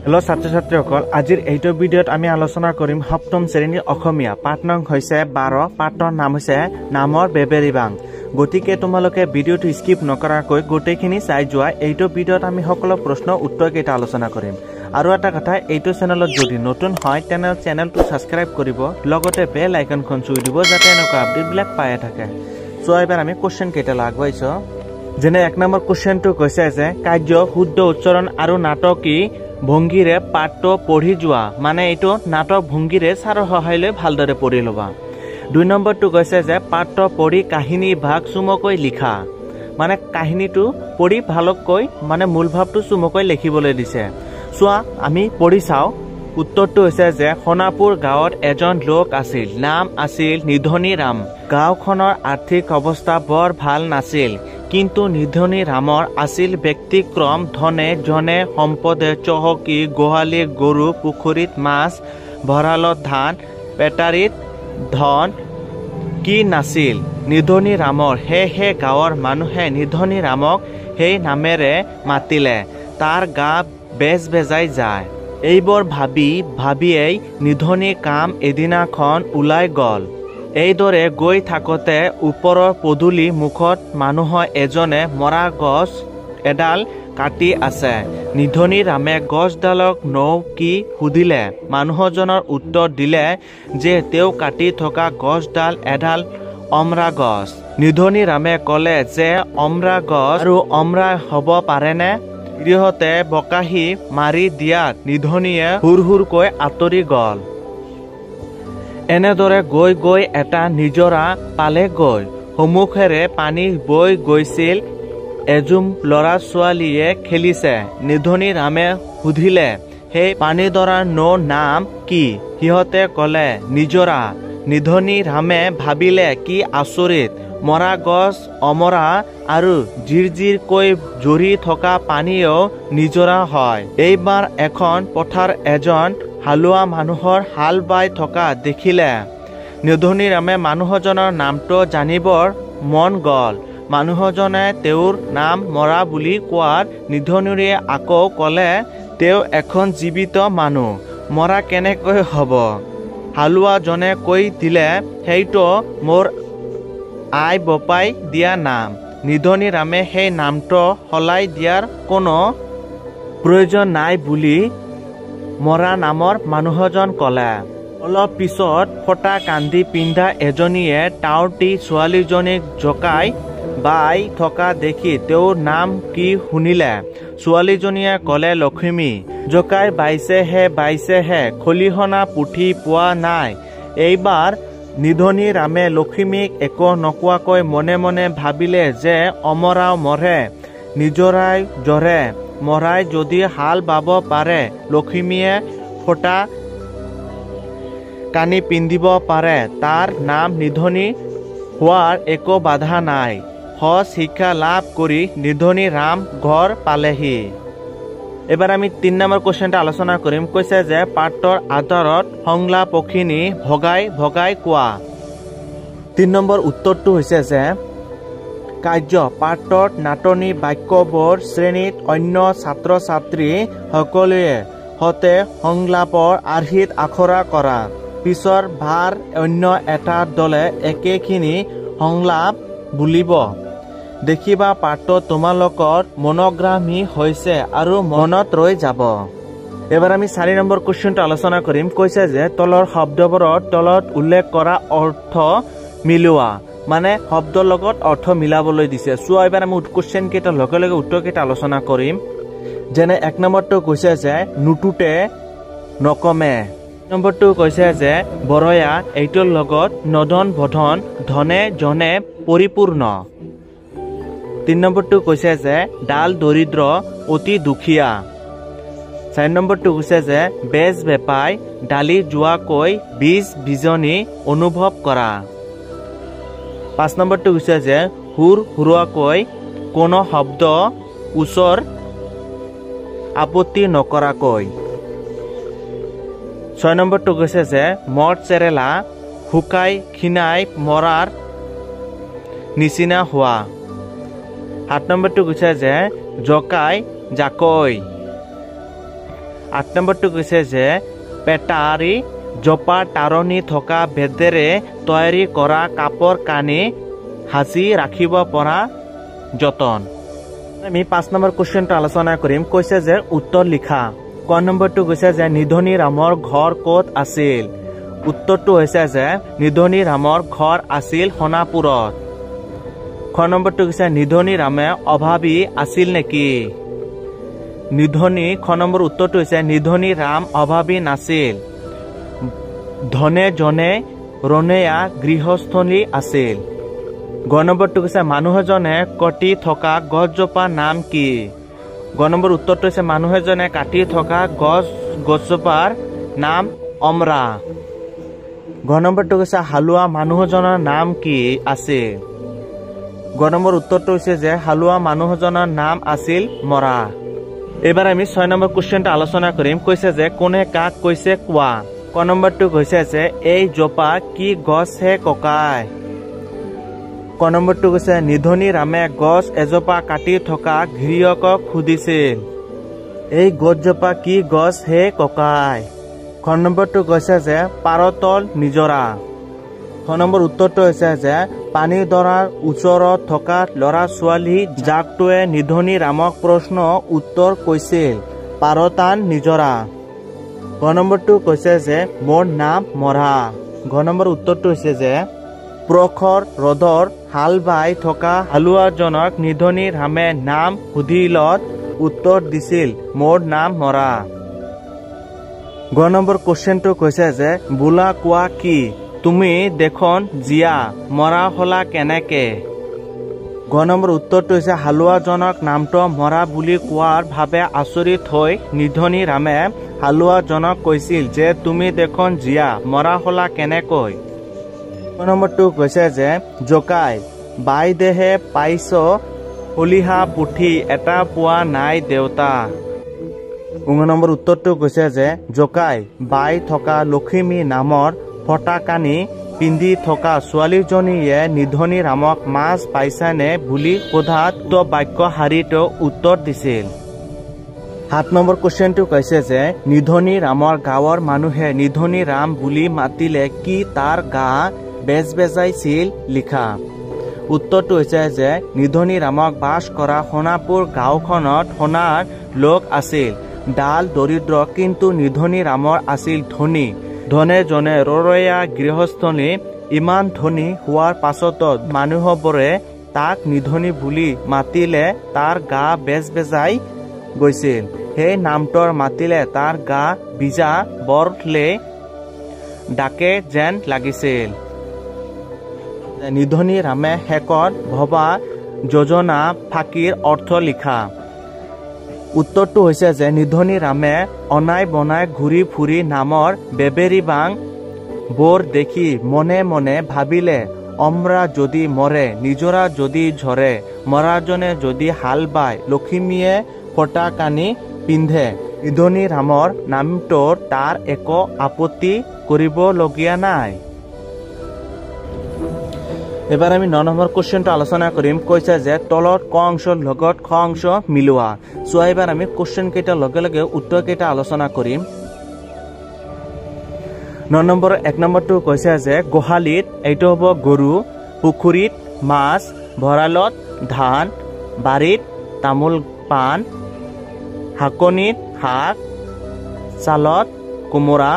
Hello' ছাত্ৰ ছাত্ৰীসকল, আজিৰ এইটো ভিডিঅ'ত আমি আলোচনা কৰিম সপ্তম শ্ৰেণীৰ অসমীয়া পাঠ নং হৈছে 12, পাঠৰ নাম হৈছে নামৰ বেবেৰিবাং। গতিকে তোমালোকে ভিডিঅ'টো স্কিপ নকৰাকৈ গোটেইখিনি চাই যোৱা। এইটো ভিডিঅ'ত আমি সকলো প্ৰশ্ন উত্তৰকেইটা আলোচনা কৰিম। আৰু এটা কথা, এইটো চেনেলত যদি নতুন হয় তেনে চেনেলটো ছাবস্ক্ৰাইব কৰিব, লগতে বেল আইকনখন চুই দিব যাতে এনেকুৱা আপডেটবিলাক পায়ে থাকে। চ' এইবাৰ আমি কুৱেশ্যন কেইটা আগুৱাইছোঁ। যেনে 1 নম্বৰ কুৱেশ্যনটো কৈছে যে কাৰ্য শুদ্ধ উচ্চাৰণ আৰু নাটকী ভংগীৰে পাঠটো পঢ়ি যোৱা, মানে এইটো নাটক ভংগীৰে ছাৰৰ সহায় লৈ ভালদৰে পঢ়ি ল'বা। 2 নম্বৰটো কৈছে যে পাঠটো পঢ়ি কাহিনী ভাগ চুমকৈ লিখা, মানে কাহিনীটো পঢ়ি ভালকৈ মানে মূল ভাৱটো চুমকৈ লিখিবলৈ দিছে। চোৱা আমি পঢ়ি চাওঁ। উত্তৰটো হৈছে যে সোণাপুৰ গাঁৱত এজন লোক আছিল, নাম আছিল নিধনী ৰাম। গাঁওখনৰ আৰ্থিক অৱস্থা বৰ ভাল নাছিল, কিন্তু নিধনী ৰামৰ আছিল ব্যতিক্ৰম। ধনে জনে সম্পদে চহকী, গোহালি গৰু, পুখুৰীত মাছ, ভঁৰালত ধান, পেটাৰীত ধন কি নাছিল নিধনী ৰামৰ। সেয়েহে গাঁৱৰ মানুহে নিধনী ৰামক সেই নামেৰে মাতিলে। তাৰ গা বেজ বেজাই যায়। এইবোৰ ভাবি ভাবিয়েই নিধনী কাম এদিনাখন ওলাই গ'ল। এইদৰে গৈ থাকোঁতে ওপৰৰ পদূলি মুখত মানুহ এজনে মৰা গছ এডাল কাটি আছে। নিধনী ৰামে গছডালক নৌ কি সুধিলে। মানুহজনৰ উত্তৰ দিলে যে তেওঁ কাটি থকা গছডাল এডাল অমৰা গছ। নিধনী ৰামে ক'লে যে অমৰা গছ আৰু অমৰা হ'ব পাৰেনে? গৃহতে বকাহি মাৰি দিয়াত নিধনীয়ে হুৰ হুৰকৈ আঁতৰি গ'ল। এনেদৰে গৈ গৈ এটা নিজৰা পালেগৈ। সন্মুখেৰে পানী বৈ গৈছিল। এজুম ল'ৰা ছোৱালীয়ে খেলিছে। নিধনী ৰামে সুধিলে, সেই পানীডৰাৰ নো নাম কি? সিহঁতে ক'লে নিজৰা। নিধনী ৰামে ভাবিলে, কি আচৰিত, মৰা গছ অমৰা আৰু জিৰজিৰকৈ জৰি থকা পানীও নিজৰা হয়। এইবাৰ এখন পথাৰ এজন হালোৱা মানুহৰ হাল বাই থকা দেখিলে। নিধনী ৰামে মানুহজনৰ নামটো জানিবৰ মন গ'ল। মানুহজনে তেওঁৰ নাম মৰা বুলি কোৱাত নিধনীয়ে আকৌ ক'লে, তেওঁ এখন জীৱিত মানুহ, মৰা কেনেকৈ হ'ব? হালোৱাজনে কৈ দিলে, সেইটো মোৰ আই বপাই দিয়া নাম। নিধনী ৰামে সেই নামটো সলাই দিয়াৰ কোনো প্ৰয়োজন নাই বুলি মৰা নামৰ মানুহজন ক'লে। অলপ পিছত ফটা কান্দি পিন্ধা এজনীয়ে টাউটি ছোৱালীজনীক জোকাই বাই থকা দেখি তেওঁৰ নাম কি শুনিলে। ছোৱালীজনীয়ে ক'লে লখিমী। জোকাই বাইছেহে বাইছেহে, খলিহনা পুঠি পোৱা নাই। এইবাৰ নিধনী ৰামে লখিমীক একো নোকোৱাকৈ মনে মনে ভাবিলে যে অমৰাও মৰে, নিজৰাই জৰে। মৰাই যদি হাল বাব পাৰে, লখিমীয়ে ফটা কানি পিন্ধিব পাৰে, তাৰ নাম নিধনী হোৱাৰ একো বাধা নাই। সজ শিক্ষা লাভ কৰি নিধনী ৰাম ঘৰ পালেহি। এবাৰ আমি 3 নম্বৰ কুৱেশ্যনটা আলোচনা কৰিম। কৈছে যে পাঠৰ আধাৰত সংলাপখিনি ভগাই ভগাই কোৱা। 3 নম্বৰ উত্তৰটো হৈছে যে কাৰ্য পাঠত নাটনি বাক্যবোৰ শ্ৰেণীত অন্য ছাত্ৰ ছাত্ৰী সকলোৱে সতে সংলাপৰ আৰ্হিত আখৰা কৰা। পিছৰ ভাৰ অন্য এটা দলে একেখিনি সংলাপ বুলিব। দেখিবা পাঠটো তোমালোকৰ মনোগ্ৰাহী হৈছে আৰু মনত ৰৈ যাব। এবাৰ আমি 4 নম্বৰ কুৱেশ্যনটো আলোচনা কৰিম। কৈছে যে তলৰ শব্দবোৰৰ তলত উল্লেখ কৰা অৰ্থ মিলোৱা, মানে শব্দৰ লগত অৰ্থ মিলাবলৈ দিছে। চোৱা এবাৰ আমি কুৱেশ্যন কেইটাৰ লগে লগে উত্তৰকেইটা আলোচনা কৰিম। যেনে 1 নম্বৰটো কৈছে যে নুটুতে নকমে। নম্বৰটো কৈছে যে বৰয়া, এইটোৰ লগত নদন বধন ধনে জনে পৰিপূৰ্ণ। 3 নম্বৰটো কৈছে যে ডাল দৰিদ্ৰ অতি দুখীয়া। 4 নম্বৰটো কৈছে যে বেজ বেপাই ডালি যোৱাকৈ বীজ বীজনি অনুভৱ কৰা। 5 নম্বৰটো কৈছে যে হুৰ হুৰুৱাকৈ কোনো শব্দ ওচৰ আপত্তি নকৰাকৈ। 6 নম্বৰটো কৈছে যে মদ চেৰেলা শুকাই ক্ষীণাই মৰাৰ নিচিনা হোৱা। 7 নম্বৰটো কৈছে যে জকাই জাকৈ। 8 নম্বৰটো কৈছে যে পেটাৰী জপা টাৰণি থকা বেতেৰে তৈয়াৰী কৰা কাপোৰ কানি সাজি ৰাখিব পৰা যতন। আমি 5 নম্বৰ কুৱেশ্যনটো আলোচনা কৰিম। কৈছে যে উত্তৰ লিখা। ক নম্বৰটো কৈছে যে নিধনী ৰামৰ ঘৰ ক'ত আছিল? উত্তৰটো হৈছে যে নিধনী ৰামৰ ঘৰ আছিল সোণাপুৰত। খ নম্বৰটো কৈছে নিধনী ৰামে অভাৱী আছিল নেকি? নিধনী খ নম্বৰ উত্তৰটো হৈছে নিধনী ৰাম অভাৱী নাছিল, ধনে জনে ৰণেয়া গৃহস্থলী আছিল। গ নম্বৰটো কৈছে মানুহ এজনে কটি থকা গছজোপাৰ নাম কি? গ নম্বৰ উত্তৰটো হৈছে মানুহ এজনে কাটি থকা গছজোপাৰ নাম অমৰা। গ নম্বৰটো কৈছে হালোৱা মানুহজনৰ নাম কি আছিল? গ নম্বৰ উত্তৰটো হৈছে যে হালোৱা মানুহজনৰ নাম আছিল মৰা। এইবাৰ আমি 6 নম্বৰ কুৱেশ্যনটো আলোচনা কৰিম। কৈছে যে কোনে কাক কৈছে কোৱা। ক নম্বৰটো কৈছে যে এই জোপা কি গছ হে ককাই? ক নম্বৰটো কৈছে নিধনী ৰামে গছ এজোপা কাটি থকা গিৰিয়কক সুধিছিল, এই গছজোপা কি গছ হে ককাই? খ নম্বৰটো কৈছে যে পাৰতল নিজৰা। খ নম্বৰ উত্তৰটো হৈছে যে পানীডৰাৰ ওচৰত থকা ল'ৰা ছোৱালী জাকটোৱে নিধনী ৰামক প্ৰশ্ন উত্তৰ কৈছিল পাৰতান নিজৰা। গ নম্বৰটো কৈছে যে মোৰ নাম মৰা। গ নম্বৰ উত্তৰটো হৈছে যে প্ৰখৰ ৰ'দৰ হাল বাই থকা হালোৱাজনক নিধনী ৰামে নাম সুধিলত উত্তৰ দিছিল মোৰ নাম মৰা। গ নম্বৰ কুৱেশ্যনটো কৈছে যে বোলা কোৱা কি, তুমি দেখোন জীয়া, মৰা হলা কেনেকে? গ নম্বৰ উত্তৰটো হৈছে হালোৱাজনক নামটো মৰা বুলি কোৱাৰ বাবে আচৰিত হৈ নিধনী ৰামে হালোৱাজনক কৈছিল যে তুমি দেখোন জীয়া, মৰা হলা কেনেকৈ? গ নম্বৰটো কৈছে যে জকাই বাইদেহে পাইছ খলিহা পুঠি এটা পোৱা নাই দেউতা। ঙ নম্বৰ উত্তৰটো কৈছে যে জকাই বাই থকা লখিমী নামৰ ফটাকানি পিন্ধি থকা ছোৱালীজনীয়ে নিধনী ৰামক মাছ পাইছানে বুলি সোধাত বাক্য শাৰীটো উত্তৰ দিছিল। 7 নম্বৰ কুৱেশ্যনটো কৈছে যে নিধনী ৰামৰ গাঁৱৰ মানুহে নিধনী ৰাম বুলি মাতিলে কি তাৰ গা বেজবেজাইছিল লিখা। উত্তৰটো হৈছে যে নিধনী ৰামক বাস কৰা সোণাপুৰ গাঁওখনত সোণাৰ লোক আছিল, ডাল দৰিদ্ৰ, কিন্তু নিধনী ৰামৰ আছিল ধনী। ধনে জনে ৰৰৈয়া গৃহস্থনী। ইমান ধনী হোৱাৰ পাছতো মানুহবোৰে তাক নিধনী বুলি মাতিলে তাৰ গা বেজবেজাই গৈছিল। সেই নামটোৰ মাতিলে তাৰ গা বিজা বৰলে ডাকে যেন লাগিছিল। নিধনী ৰামে শেষত ভবা যোজনা ফাঁকিৰ অৰ্থ লিখা। উত্তৰটো হৈছে যে নিধনী ৰামে অনাই বনাই ঘূৰি ফুৰি নামৰ বেবেৰিবাং বোৰ দেখি মনে মনে ভাবিলে, অমৰা যদি মৰে, নিজৰা যদি ঝৰে, মৰাজনে যদি হাল বায়, লখিমীয়ে ফটাকানি পিন্ধে, নিধনী ৰামৰ নামটোৰ তাৰ একো আপত্তি কৰিবলগীয়া নাই। এবাৰ আমি 9 নম্বৰ কুৱেশ্যনটো আলোচনা কৰিম। কৈছে যে তলত ক অংশৰ লগত খ অংশ মিলোৱা। চোৱা, এবাৰ আমি কুৱেশ্যন কেইটাৰ লগে লগে উত্তৰ কেইটা আলোচনা কৰিম। 9 নম্বৰ 1 নম্বৰটো কৈছে যে গোহালিত এইটো হ'ব গৰু, পুখুৰীত মাছ, ভঁৰালত ধান, বাৰীত তামোল পাণ, শাকনিত শাক, চালত কোমোৰা,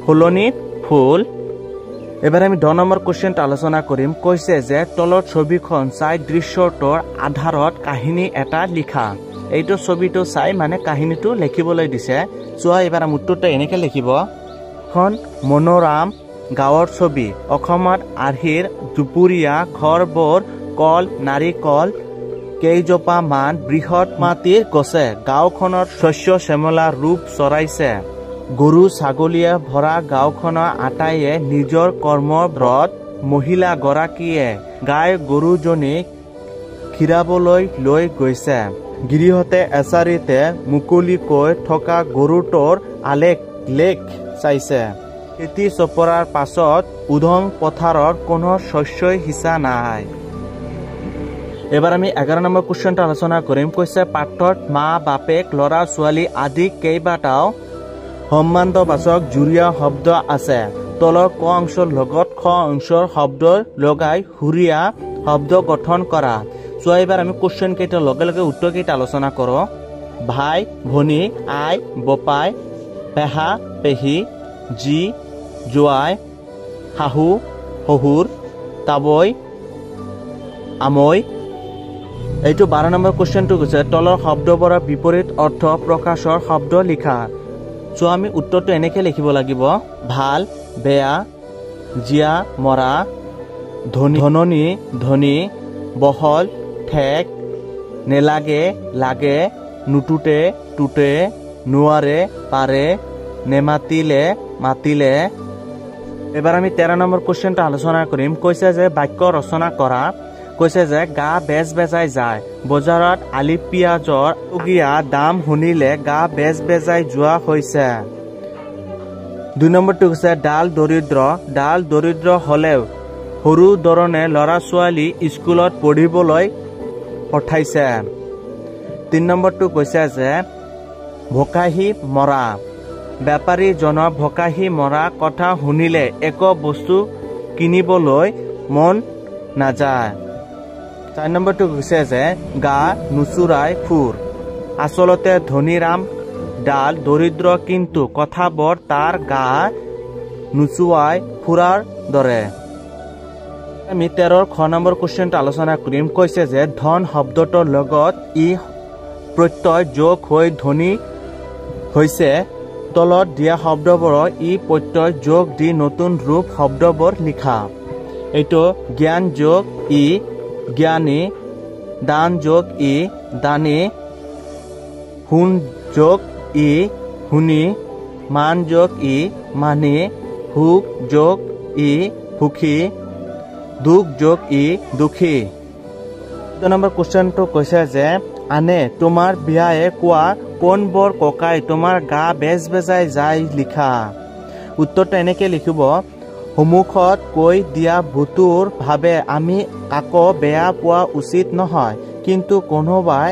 ফুলনিত ফুল। এবাৰ আমি 10 নম্বৰ কুৱেশ্যনটো আলোচনা কৰিম। কৈছে যে তলত ছবিখন চাই দৃশ্যটোৰ আধাৰত কাহিনী এটা লিখা। এইটো ছবিটো চাই মানে কাহিনীটো লিখিবলৈ দিছে। চোৱা, এইবাৰ উত্তৰটো এনেকে লিখিব। এখন মনোৰম গাঁৱৰ ছবি। অসমত আৰ্হিৰ দুপৰীয়া ঘৰবোৰ কল, নাৰিকল, কেইজোপামান বৃহৎ মাটিৰ গছে গাঁওখনৰ শস্য শ্যামলা ৰূপ চৰাইছে। গৰু ছাগলীয়ে ভৰা গাঁওখনৰ আটাইয়ে নিজৰ কৰ্মৰত। মহিলাগৰাকীয়ে গাই গৰুজনী খীৰাবলৈ লৈ গৈছে। গিৰিহঁতে এচাৰিতে মুকলিকৈ থকা গৰুটোৰ আলেখ লেখ চাইছে। খেতি চপৰাৰ পাছত উদং পথাৰত কোনো শস্যই সিঁচা নাই। এবাৰ আমি 11 নম্বৰ কুৱেশ্যনটো আলোচনা কৰিম। কৈছে পাঠত মা বাপেক ল'ৰা ছোৱালী আদি কেইবাটাও সম্বন্ধবাচক যুৰীয়া শব্দ আছে। তলৰ ক অংশৰ লগত খ অংশৰ শব্দ লগাই সুৰীয়া শব্দ গঠন কৰা। চোৱা এইবাৰ আমি কুৱেশ্যন কেইটাৰ লগে লগে উত্তৰ কেইটা আলোচনা কৰোঁ। ভাই ভনী আই বপাই পেহা পেহী জী জোৱাই শাহু শহুৰ তাবৈ আমৈ। এইটো 12 নম্বৰ কুৱেশ্যনটো কৈছে তলৰ শব্দবোৰৰ বিপৰীত অৰ্থ প্ৰকাশৰ শব্দ লিখা। চ' আমি উত্তৰটো এনেকৈ লিখিব লাগিব। ভাল বেয়া জীয়া মৰা ধনী ধননী ধনী বহল ঠেক নেলাগে লাগে নুটুটে টুটে নোৱাৰে পাৰে নেমাতিলে মাতিলে। এবাৰ আমি 13 নম্বৰ কুৱেশ্যনটো আলোচনা কৰিম। কৈছে যে বাক্য ৰচনা কৰা। কৈছে যে গা বেজ বেজাই যায়। বজাৰত আলি পিঁয়াজৰ লগীয়া দাম শুনিলে গা বেজ বেজাই যোৱা হৈছে। 2 নম্বৰটো কৈছে ডাল দৰিদ্ৰ। ডাল দৰিদ্ৰ হ'লেও সৰু ধৰণে ল'ৰা ছোৱালী স্কুলত পঢ়িবলৈ পঠাইছে। 3 নম্বৰটো কৈছে যে ভকাহি মৰা। বেপাৰীজনৰ ভকাহি মৰা কথা শুনিলে একো বস্তু কিনিবলৈ মন নাযায়। 4 নম্বৰটো কৈছে যে গা নুচুৰাই ফুৰ। আচলতে ধনীৰাম ডাল দৰিদ্ৰ কিন্তু কথাবোৰ তাৰ গা নুচুৱাই ফুৰাৰ দৰে। আমি 13 খ নম্বৰ কুৱেশ্যনটো আলোচনা কৰিম। কৈছে যে ধন শব্দটোৰ লগত ই প্ৰত্যয় যোগ হৈ ধনী হৈছে। তলত দিয়া শব্দবোৰৰ ই প্ৰত্যয় যোগ দি নতুন ৰূপ শব্দবোৰ লিখা। এইটো জ্ঞান যোগ ই জ্ঞানী, দান যোগ ই দানী, শুন যোগ ই শুনি, মান যোগ ই মানি, সুখ যোগ ই সুখী, দুখ যোগ ই দুখী। 2 নম্বৰ কুৱেশ্যনটো কৈছে যে আনে তোমাৰ বিয়ায়ে কোৱা কোনবোৰ ককাই তোমাৰ গা বেজ বেজাই যায় লিখা। উত্তৰটো এনেকৈ লিখিব। সন্মুখত কৈ দিয়া ভুতুৰ ভাৱে আমি কাকো বেয়া পোৱা উচিত নহয়, কিন্তু কোনোবাই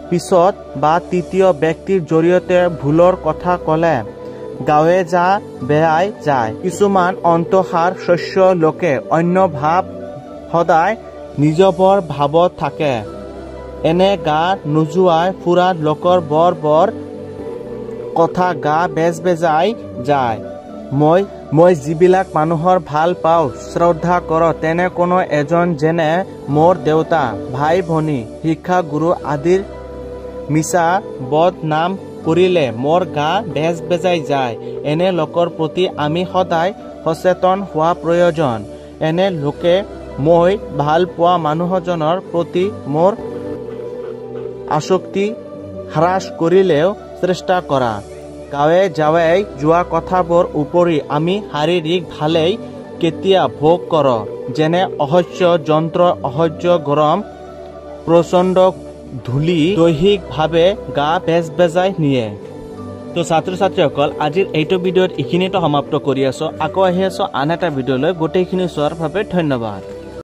পিছত বা তৃতীয় ব্যক্তিৰ জৰিয়তে ভুলৰ কথা ক'লে গাঁৱে যা বেয়াই যায়। কিছুমান অন্তঃসাৰ শস্য লোকে অন্য ভাৱ সদায় নিজবৰ ভাৱত থাকে। এনে গা নোযোৱাই ফুৰা লোকৰ বৰ বৰ কথা গা বেজ বেজাই যায়। মই যিবিলাক মানুহৰ ভাল পাওঁ শ্ৰদ্ধা কৰোঁ তেনে কোনো এজন যেনে মোৰ দেউতা, ভাই ভনী, শিক্ষাগুৰু আদিৰ মিছা বদনাম কৰিলে মোৰ গা বেজ বেজাই যায়। এনে লোকৰ প্ৰতি আমি সদায় সচেতন হোৱা প্ৰয়োজন। এনে লোকে মই ভাল পোৱা মানুহজনৰ প্ৰতি মোৰ আসক্তি হ্ৰাস কৰিলেও চেষ্টা কৰা। গাঁৱে যাৱে যোৱা কথাবোৰ উপৰি আমি শাৰীৰিক ভালেই কেতিয়া ভোগ কৰোঁ, যেনে অসহ্য যন্ত্ৰ, অসহ্য গৰম, প্ৰচণ্ড ধূলি দৈহিকভাৱে গা বেজ বেজাই নিয়ে। তো ছাত্ৰ ছাত্ৰীসকল, আজিৰ এইটো ভিডিঅ'ত এইখিনিতো সমাপ্ত কৰি আছোঁ। আকৌ আহি আছোঁ আন এটা ভিডিঅ'লৈ। গোটেইখিনি চোৱাৰ বাবে ধন্যবাদ।